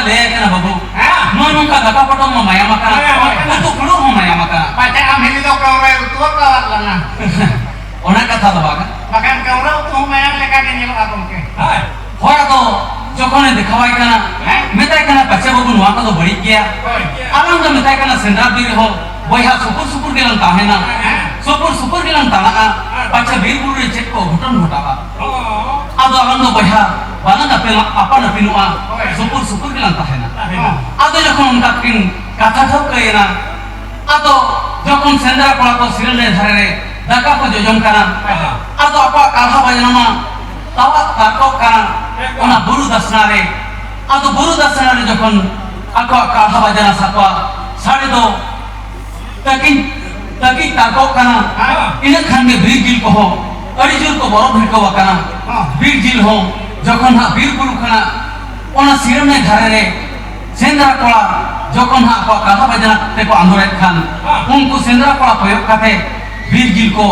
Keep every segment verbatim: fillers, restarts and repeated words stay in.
ᱞᱟᱹᱭ ᱠᱟᱱᱟ ᱵᱟᱹᱵᱩ, ᱦᱮᱸ᱾ ᱱᱚᱜᱼᱚ ᱱᱚᱝᱠᱟ ᱫᱟᱠᱟ ᱯᱚᱴᱚᱢ ᱢᱟ ᱢᱟᱭᱟᱢ ᱟᱠᱟᱱᱟ, ᱢᱟᱭᱟᱢ ᱟᱠᱟᱱᱟ᱾ ᱩᱛᱩ ᱯᱷᱩᱲᱩᱜ ᱦᱚᱸ ᱢᱟᱭᱟᱢ ᱟᱠᱟᱱᱟ᱾ ᱯᱟᱪᱮ ᱟᱢ ᱦᱤᱞᱤ ᱫᱚ ᱠᱟᱹᱣᱨᱟᱹᱭ ᱩᱛᱩ ᱟᱠᱟᱣᱟᱫ ᱞᱟᱝᱟ᱾ ᱚᱱᱟ ᱠᱟᱛᱷᱟ ᱫᱚ ᱵᱟᱝ᱾ ᱵᱟᱠᱷᱟᱱ ᱠᱟᱹᱣᱨᱟᱹ ᱩᱛᱩ ᱦᱚᱸ ᱢᱟᱭᱟᱢ ᱞᱮᱠᱟ ᱜᱮ ᱧᱮᱞᱚᱜᱼᱟ ᱜᱚᱢᱠᱮ᱾ ᱦᱳᱭ᱾ ᱦᱚᱲ ᱫᱚ ᱡᱚᱠᱷᱚᱱᱮ ᱫᱮᱠᱷᱟᱣᱟᱭ ᱠᱟᱱᱟ, ᱦᱮᱸ᱾ ᱢᱮᱛᱟᱭ ᱠᱟᱱᱟ, "ᱯᱟᱪᱮ ᱵᱟᱹᱵᱩ, ᱱᱚᱣᱟ ᱠᱚᱫᱚ ᱵᱟᱹᱲᱤᱡ ᱜᱮᱭᱟ?" ᱦᱳᱭ᱾ ᱟᱞᱟᱝ ᱫᱚ ᱢᱮᱛᱟᱭ ᱠᱟᱱᱟ, "ᱥᱮᱸᱫᱽᱨᱟ ᱵᱤᱨ ᱦᱚᱸ ᱵᱚᱭᱦᱟ ᱥᱩᱯᱩᱨ ᱥᱩᱯᱩᱨ ᱜᱮᱞᱟᱝ ᱛᱟᱦᱮᱱᱟ, ᱦᱮᱸ᱾ ᱥᱩᱯᱩᱨ ᱥᱩᱯᱩᱨ ᱜᱮᱞᱟᱝ ᱛᱟᱲᱟᱜᱼᱟ, ᱦᱮᱸ᱾ ᱯᱟᱪᱮ ᱵᱤᱨ ᱵᱩᱨᱩ ᱨᱮ ᱪᱮᱫ ᱠᱚ ᱚᱜᱷᱚᱴᱚᱱ ᱜᱷᱚᱴᱟᱜᱼᱟ?" ᱚ᱾ ᱟᱫᱚ ᱟᱞᱟᱝ ᱫᱚ ᱵᱚᱭᱦᱟ ᱵᱟᱞᱟᱝ ᱟᱯᱮ-, ᱟᱯᱟᱱ ᱟᱹᱯᱤᱱᱚᱜᱼᱟ, ᱦᱳᱭ᱾ ᱥᱩᱯᱩᱨ ᱥᱩᱯᱩᱨ ᱜᱮᱞᱟᱝ ᱛᱟᱦᱮᱱᱟ᱾ ᱛᱟᱦᱮᱱᱟ᱾ ᱟᱫᱚ ᱡᱚᱠᱷᱚᱱ ᱚᱱᱠᱟ ᱠᱤᱱ ᱠᱟᱛᱷᱟ ᱴᱷᱟᱹᱣᱠᱟᱹᱭᱮᱱᱟ, ᱟᱫᱚ ᱡᱚᱠᱷᱚᱱ ᱥᱮᱸᱫᱽᱨᱟ ᱠᱚᱲᱟ ᱠᱚ ᱥᱤᱨᱟᱹᱱᱮ ᱫᱷᱟᱨᱮ ᱨᱮ ᱫᱟᱠᱟ ᱠᱚ ᱡᱚᱡᱚᱢ ᱠᱟᱱᱟ, ᱦᱮᱸ᱾ ᱟᱫᱚ ᱟᱠᱚᱣᱟᱜ ᱠᱟᱞᱦᱟ ᱵᱟᱡᱱᱟ ᱢᱟ ᱛᱟᱣᱟᱜ ᱛᱟᱨᱠᱚᱜ ᱠᱟᱱᱟ, ᱮᱠᱫᱚᱢ᱾ ᱚᱱᱟ ᱵᱩᱨᱩ ᱫᱟᱥᱱᱟ ᱨᱮ᱾ ᱟᱫᱚ ᱵᱩᱨᱩ ᱫᱟᱥᱱᱟ ᱨᱮ ᱡᱚᱠᱷᱚᱱ ᱟᱠᱚᱣᱟᱜ ᱠᱟᱞᱦᱟ ᱵᱟᱡᱱᱟ ᱥᱟᱠᱣᱟ ᱥᱟᱰᱮ ᱫᱚ ᱛᱟᱹᱠᱤᱡ, ᱛᱟᱹᱠᱤᱡ ᱛᱟᱨᱠᱚᱜ ᱠᱟᱱᱟ᱾ ᱦᱮᱸ᱾ ᱤᱱᱟᱹ ᱠᱷᱟᱱ ᱜᱮ ᱵᱤᱨ ᱡᱤᱞ ᱠᱚᱦᱚᱸ ᱟᱹᱰᱤ ᱡᱳᱨ ᱠᱚ ᱵᱚᱨᱚ ᱵᱷᱤᱲᱠᱟᱹᱣ ᱟᱠᱟᱱᱟ᱾ ᱦᱮᱸ᱾ ᱵᱤᱨ ᱡᱤᱞ ᱦᱚᱸ ᱡᱚᱠᱷᱚᱱ ᱦᱟᱸᱜ ᱵᱤᱨ ᱵᱩᱨᱩ ᱠᱷᱚᱱᱟᱜ ᱚᱱᱟ ᱥᱤᱨᱟᱹᱢᱮ ᱫᱷᱟᱨᱮ ᱨᱮ ᱥᱮᱸᱫᱽᱨᱟ ᱠᱚᱲᱟ ᱡᱚᱠᱷᱚᱱ ᱦᱟᱸᱜ ᱟᱠᱚᱣᱟᱜ ᱠᱟᱞᱦᱟ ᱵᱟᱡᱱᱟ ᱛᱮᱠᱚ ᱟᱸᱫᱳᱲᱮᱫ ᱠᱷᱟᱱ, ᱦᱮᱸ᱾ ᱩᱱᱠᱩ ᱥᱮᱸᱫᱽᱨᱟ ᱠᱚᱲᱟ ᱠᱚᱭᱚᱜ ᱠᱟᱛᱮ ᱵᱤᱨ ᱡᱤᱞ ᱠᱚ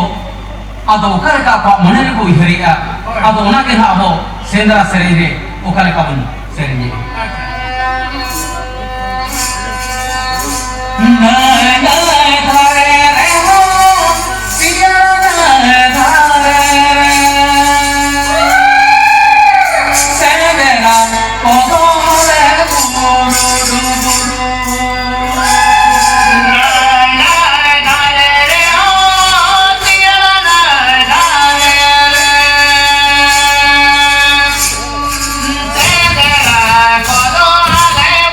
ᱟᱫᱚ ᱚᱠᱟ ᱞᱮᱠᱟ ᱟᱠᱚᱣᱟᱜ ᱢᱚᱱᱮ ᱨᱮᱠᱚ ᱩᱭᱦᱟᱹᱨᱮᱜᱼᱟ, ᱦᱳᱭ᱾ ᱟᱫᱚ ᱚᱱᱟ ᱜᱮ ᱱᱟᱦᱟᱜ ᱟᱵᱚ ᱥᱮᱸᱫᱽᱨᱟ ᱥᱮᱨᱮᱧ ᱨᱮ ᱚᱠᱟ ᱞᱮᱠᱟ ᱵᱚᱱ ᱥᱮᱨᱮᱧᱮᱜᱼᱟ᱾ ᱱᱟᱹᱭ, ᱱᱟᱹᱭ ᱫᱷᱟᱨᱮ ᱨᱮᱦᱚᱸ, ᱯᱤᱭᱟ ᱱᱟᱹᱭ ᱫᱷᱟᱨᱮ ᱨᱮ, ᱥᱮᱸᱫᱽᱨᱟ ᱠᱚᱫᱚ ᱟᱞᱮ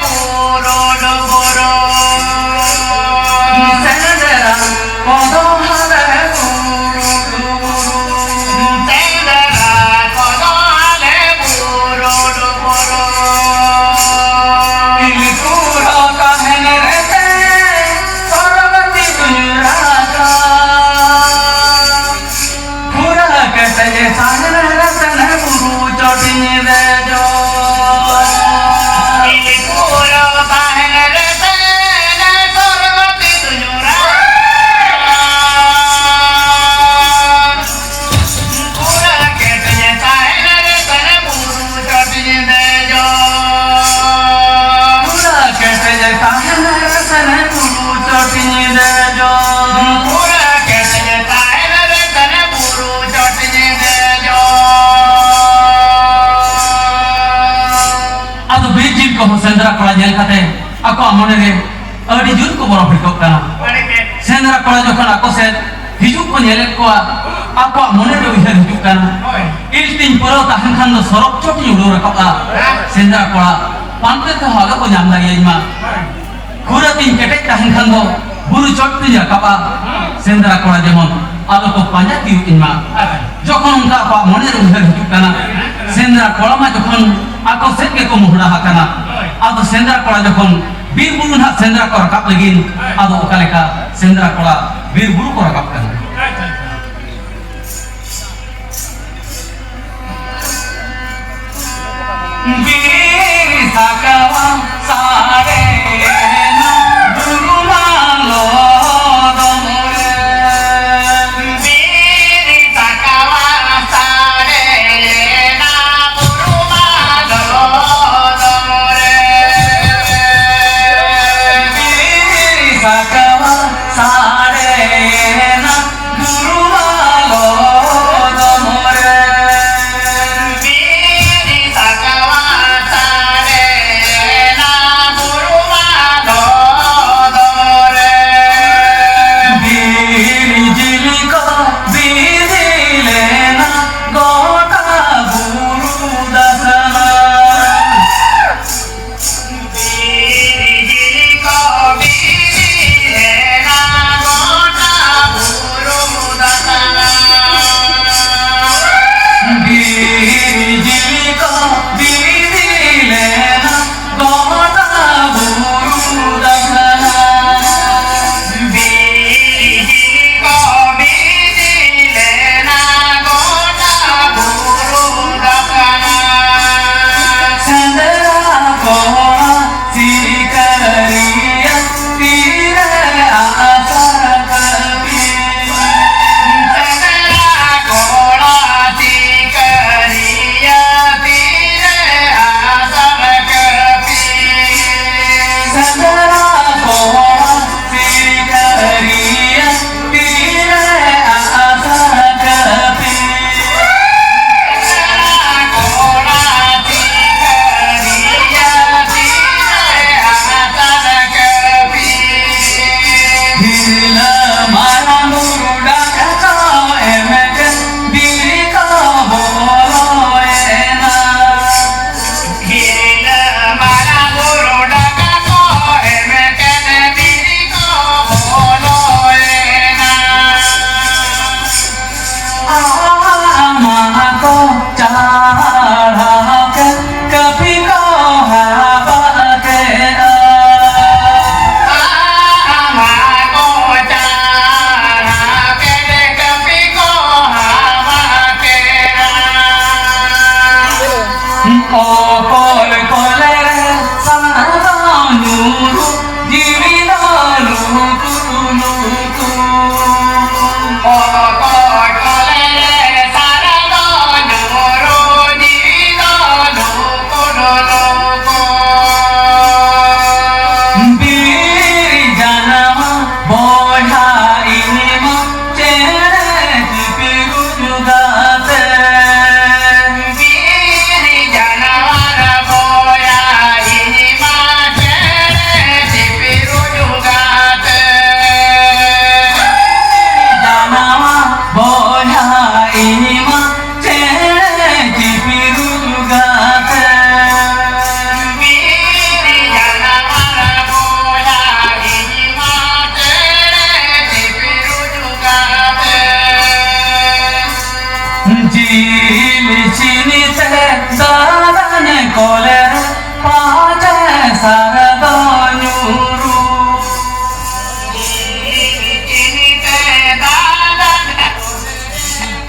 ᱵᱩᱨᱩ ᱰᱩᱵᱩᱨᱩ᱾ ᱯᱩᱨᱟ ᱠᱟᱛᱮ ᱛᱟᱦᱮᱱ ᱨᱮ ᱛᱟᱦᱮᱱ ᱵᱩᱨᱩ ᱪᱚᱴᱤᱧ ᱫᱮᱡᱚᱜ᱾ ᱤᱧ ᱯᱩᱨᱟᱹ ᱛᱟᱦᱮᱱ ᱨᱮ ᱛᱟᱦᱮᱱ ᱥᱚᱨᱵᱚᱛᱤ ᱛᱩᱧᱩᱨᱟ᱾ ᱯᱩᱨᱟᱹ ᱠᱮᱴᱮᱡ ᱛᱟᱦᱮᱱ ᱨᱮ ᱛᱟᱦᱮᱱ ᱵᱩᱨᱩ ᱪᱚᱴᱤᱧ ᱫᱮᱡᱚᱜ᱾ ᱢᱚᱱᱮᱨᱮ ᱟᱹᱰᱤ ᱡᱳᱨ ᱠᱚ ᱵᱚᱨᱚ ᱵᱷᱤᱲᱠᱚᱜ ᱠᱟᱱᱟ᱾ ᱥᱮᱸᱫᱽᱨᱟ ᱠᱚᱲᱟ ᱡᱚᱠᱷᱚᱱ ᱟᱠᱚ ᱥᱮᱫ ᱦᱤᱡᱩᱜ ᱠᱚ ᱧᱮᱞᱮᱫ ᱠᱚᱣᱟ, ᱟᱠᱚᱣᱟᱜ ᱢᱚᱱᱮᱨᱮ ᱩᱭᱦᱟᱹᱨ ᱦᱤᱡᱩᱜ ᱠᱟᱱᱟ, ᱤᱞ ᱛᱤᱧ ᱯᱩᱨᱟᱹᱣ ᱛᱟᱦᱮᱱ ᱠᱷᱟᱱ ᱫᱚ ᱥᱚᱨᱚᱜ ᱪᱚᱴ ᱤᱧ ᱩᱰᱟᱹᱣ ᱨᱟᱠᱟᱵᱼᱟ᱾ ᱥᱮᱸᱫᱽᱨᱟ ᱠᱚᱲᱟ ᱯᱟᱱᱛᱮ ᱛᱮᱦᱚᱸ ᱟᱞᱚ ᱠᱚ ᱧᱟᱢ ᱫᱟᱲᱮᱭᱟᱹᱧ ᱢᱟ᱾ ᱠᱷᱩᱨᱟᱹ ᱛᱤᱧ ᱠᱮᱴᱮᱡ ᱛᱟᱦᱮᱱ ᱠᱷᱟᱱ ᱫᱚ ᱵᱩᱨᱩ ᱪᱚᱴ ᱛᱤᱧ ᱨᱟᱠᱟᱵᱼᱟ᱾ ᱥᱮᱸᱫᱽᱨᱟ ᱠᱚᱲᱟ ᱡᱮᱢᱚᱱ ᱟᱞᱚ ᱠᱚ ᱯᱟᱸᱡᱟ ᱛᱤᱭᱳᱜ ᱤᱧ ᱢᱟ᱾ ᱡᱚᱠᱷᱚᱱ ᱚᱱᱠᱟ ᱟᱠᱚᱣᱟᱜ ᱢᱚᱱᱮᱨᱮ ᱩᱭᱦᱟᱹᱨ ᱦᱤᱡᱩᱜ ᱠᱟᱱᱟ, ᱥᱮᱸᱫᱽᱨᱟ ᱠᱚᱲᱟ ᱢᱟ ᱡᱚᱠᱷᱚᱱ ᱟᱠᱚ ᱥᱮᱫ ᱜᱮᱠᱚ ᱢᱚᱦᱰᱟ ᱟᱠᱟᱱᱟ, ᱟᱫᱚ ᱥᱮᱸᱫᱽᱨᱟ ᱠᱚᱲᱟ ᱡᱚᱠᱷᱚᱱ ᱵᱤᱨ ᱵᱩᱨᱩ ᱱᱟᱦᱟᱜ ᱥᱮᱸᱫᱽᱨᱟ ᱠᱚ ᱨᱟᱠᱟᱵ ᱞᱟᱹᱜᱤᱫ, ᱟᱫᱚ ᱚᱠᱟ ᱞᱮᱠᱟ ᱥᱮᱸᱫᱽᱨᱟ ᱠᱚᱲᱟ ᱵᱤᱨ ᱵᱩᱨᱩ ᱠᱚ ᱨᱟᱠᱟᱵ ᱠᱟᱱᱟ᱾ ᱵᱤᱨ ᱥᱟᱠᱟᱣᱟ ᱥᱟᱰᱮᱭᱮᱱᱟ ᱵᱩᱨᱩ ᱢᱟ ᱞᱚᱫᱚᱢ ᱨᱮ᱾ ᱵᱤᱨ ᱥᱟᱠᱟᱣᱟ ᱥᱟᱰᱮᱭᱮᱱᱟ ᱵᱩᱨᱩ ᱢᱟ ᱞᱚᱫᱚᱢ ᱨᱮ᱾ ᱵᱤᱨ ᱥᱟᱠᱟᱣᱟ ᱥᱟᱰᱮᱭᱮᱱᱟ ᱵᱩᱨᱩ ᱢᱟ ᱞᱚᱫᱚᱢ ᱨᱮ᱾ ᱵᱤᱨ ᱥᱟᱠᱟᱣᱟ ᱥᱟᱰᱮᱭᱮᱱᱟ ᱵᱩᱨᱩ ᱚᱠᱚᱭ ᱠᱚᱞᱮ ᱨᱮ ᱥᱟᱱᱟ ᱫᱚ ᱧᱩᱨᱩ, ᱡᱤᱣᱤ ᱫᱚ ᱞᱩᱠᱩ ᱞᱩᱠᱩ᱾ ᱚᱠᱚᱭ ᱠᱚᱞᱮ ᱨᱮ ᱥᱟᱱᱟ ᱫᱚ ᱧᱩᱨᱩ, ᱡᱤᱣᱤ ᱫᱚ ᱞᱩᱠᱩ ᱞᱩᱠᱩ᱾ ᱵᱤᱨ ᱡᱟᱱᱟᱢ ᱵᱚᱭᱦᱟ ᱤᱧ ᱢᱟ ᱪᱮᱬᱮ ᱪᱤᱯᱨᱩ ᱡᱩᱫᱟᱛᱮ᱾ ᱵᱤᱨ ᱡᱟᱱᱣᱟᱨ ᱵᱚᱭᱟ ᱤᱧ ᱢᱟ ᱪᱮᱬᱮ ᱪᱤᱯᱨᱩ ᱡᱩᱫᱟᱛᱮ᱾ ᱡᱟᱱᱣᱟᱨ ᱵᱚᱭᱟ ᱤᱧ ᱢᱟ ᱪᱮᱬᱮ ᱪᱤᱯᱨᱩ ᱡᱩᱫᱟᱛᱮ᱾ ᱵᱤᱨ ᱡᱟᱱᱣᱟᱨ ᱵᱚᱭᱟ ᱤᱧ ᱢᱟ ᱪᱮᱬᱮ ᱪᱤᱯᱨᱩ ᱡᱤᱞ ᱪᱤᱱᱤ ᱛᱮ ᱫᱟᱫᱟᱱ ᱠᱚᱞᱮ ᱯᱟᱪᱮ ᱥᱟᱨ ᱫᱚ ᱧᱩᱨᱩ᱾ ᱡᱤᱞ ᱪᱤᱱᱤ ᱛᱮ ᱫᱟᱫᱟᱱ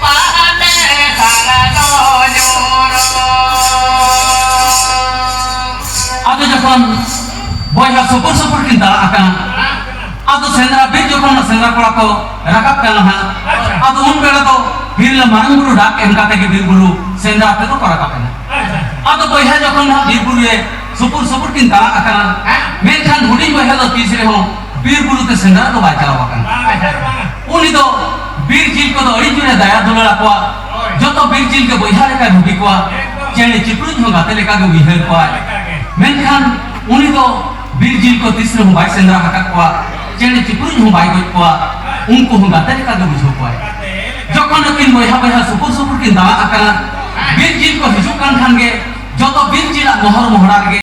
ᱯᱟᱪᱮ ᱥᱟᱨ ᱫᱚ ᱧᱩᱨᱩ᱾ ᱟᱫᱚ ᱡᱚᱠᱷᱚᱱ ᱵᱚᱭᱦᱟ ᱥᱩᱯᱩᱨ ᱥᱩᱯᱩᱨ ᱠᱤᱱ ᱫᱟᱬᱟ ᱟᱠᱟᱱᱟ, ᱟᱫᱚ ᱥᱮᱸᱫᱽᱨᱟ ᱵᱤᱨ ᱡᱚᱠᱷᱚᱱ ᱥᱮᱸᱫᱽᱨᱟ ᱠᱚᱲᱟ ᱠᱚ ᱨᱟᱠᱟᱵ ᱠᱟᱱᱟ ᱦᱟᱸᱜ, ᱟᱪᱪᱷᱟ᱾ ᱟᱫᱚ ᱩᱱ ᱵᱮᱲᱟ ᱫᱚ ᱵᱤᱨ ᱞᱮ ᱢᱟᱨᱟᱝ ᱵᱩᱨᱩ ᱰᱟᱠ ᱮᱢ ᱠᱟᱛᱮ ᱜᱮ ᱵᱤᱨ ᱵᱩᱨᱩ ᱥᱮᱸᱫᱽᱨᱟ ᱛᱮᱫᱚ ᱠᱚ ᱨᱟᱠᱟᱵ ᱮᱱᱟ᱾ ᱟᱪᱪᱷᱟ᱾ ᱟᱫᱚ ᱵᱚᱭᱦᱟ ᱡᱚᱠᱷᱚᱱ ᱦᱟᱸᱜ ᱵᱤᱨ ᱵᱩᱨᱩ ᱨᱮ ᱥᱩᱯᱩᱨ ᱥᱩᱯᱩᱨ ᱠᱤᱱ ᱫᱟᱬᱟ ᱟᱠᱟᱱᱟ, ᱦᱮᱸ᱾ ᱢᱮᱱᱠᱷᱟᱱ ᱦᱩᱰᱤᱧ ᱵᱚᱭᱦᱟ ᱫᱚ ᱛᱤᱥ ᱨᱮᱦᱚᱸ ᱵᱤᱨ ᱵᱩᱨᱩ ᱛᱮ ᱥᱮᱸᱫᱽᱨᱟ ᱫᱚ ᱵᱟᱭ ᱪᱟᱞᱟᱣ ᱟᱠᱟᱱᱟ᱾ ᱵᱟᱝ, ᱵᱟᱝ᱾ ᱩᱱᱤ ᱫᱚ ᱵᱤᱨ ᱡᱤᱞ ᱠᱚᱫᱚ ᱟᱹᱰᱤ ᱡᱳᱨᱮ ᱫᱟᱭᱟ ᱫᱩᱞᱟᱹᱲ ᱟᱠᱚᱣᱟ᱾ ᱦᱳᱭ᱾ ᱡᱚᱛᱚ ᱵᱤᱨ ᱡᱤᱞ ᱜᱮ ᱵᱚᱭᱦᱟ ᱞᱮᱠᱟᱭ ᱵᱷᱟᱹᱵᱤ ᱠᱚᱣᱟ᱾ ᱮᱠᱫᱚᱢ᱾ ᱪᱮᱬᱮ ᱪᱤᱯᱨᱩᱡ ᱦᱚᱸ ᱜᱟᱛᱮ ᱞᱮᱠᱟ ᱜᱮ ᱩᱭᱦᱟᱹᱨ ᱠᱚᱣᱟᱭ᱾ ᱜᱟᱛᱮ ᱞᱮᱠᱟ ᱜᱮ᱾ ᱢᱮᱱᱠᱷᱟᱱ ᱩᱱᱤ ᱫᱚ ᱵᱤᱨ ᱡᱤᱞ ᱠᱚ ᱛᱤᱥ ᱨᱮᱦᱚᱸ ᱵᱟᱭ ᱥᱮᱸᱫᱽᱨᱟ ᱟᱠᱟᱫ ᱠᱚᱣᱟ, ᱪᱮᱬᱮ ᱪᱤᱯᱨᱩᱡ ᱦᱚᱸ ᱵᱟᱭ ᱜᱚᱡ ᱠᱚᱣᱟ, ᱩᱱᱠᱩ ᱦᱚᱸ ᱜᱟᱛᱮ ᱞᱮᱠᱟ ᱜᱮ ᱵᱩᱡᱷᱟᱹᱣ ᱠᱚᱣᱟᱭ᱾ ᱜᱟᱛᱮ ᱞᱮᱠᱟ᱾ ᱡᱚᱠᱷᱚᱱ ᱟᱹᱠᱤᱱ ᱵᱚᱭᱦᱟ ᱵᱚᱭᱦᱟ ᱥᱩᱯᱩᱨ ᱥᱩᱯᱩᱨ ᱠᱤᱱ ᱫᱟᱬᱟ ᱟᱠᱟᱱᱟ, ᱵᱤᱨ ᱡᱤᱞ ᱠᱚ ᱦᱤᱡᱩᱜ ᱠᱟᱱ ᱠᱷᱟᱱ ᱜᱮ ᱡᱚᱛᱚ ᱵᱤᱨ ᱡᱤᱞᱟᱜ ᱢᱚᱦᱚᱨ ᱢᱚᱦᱲᱟ ᱨᱮᱜᱮ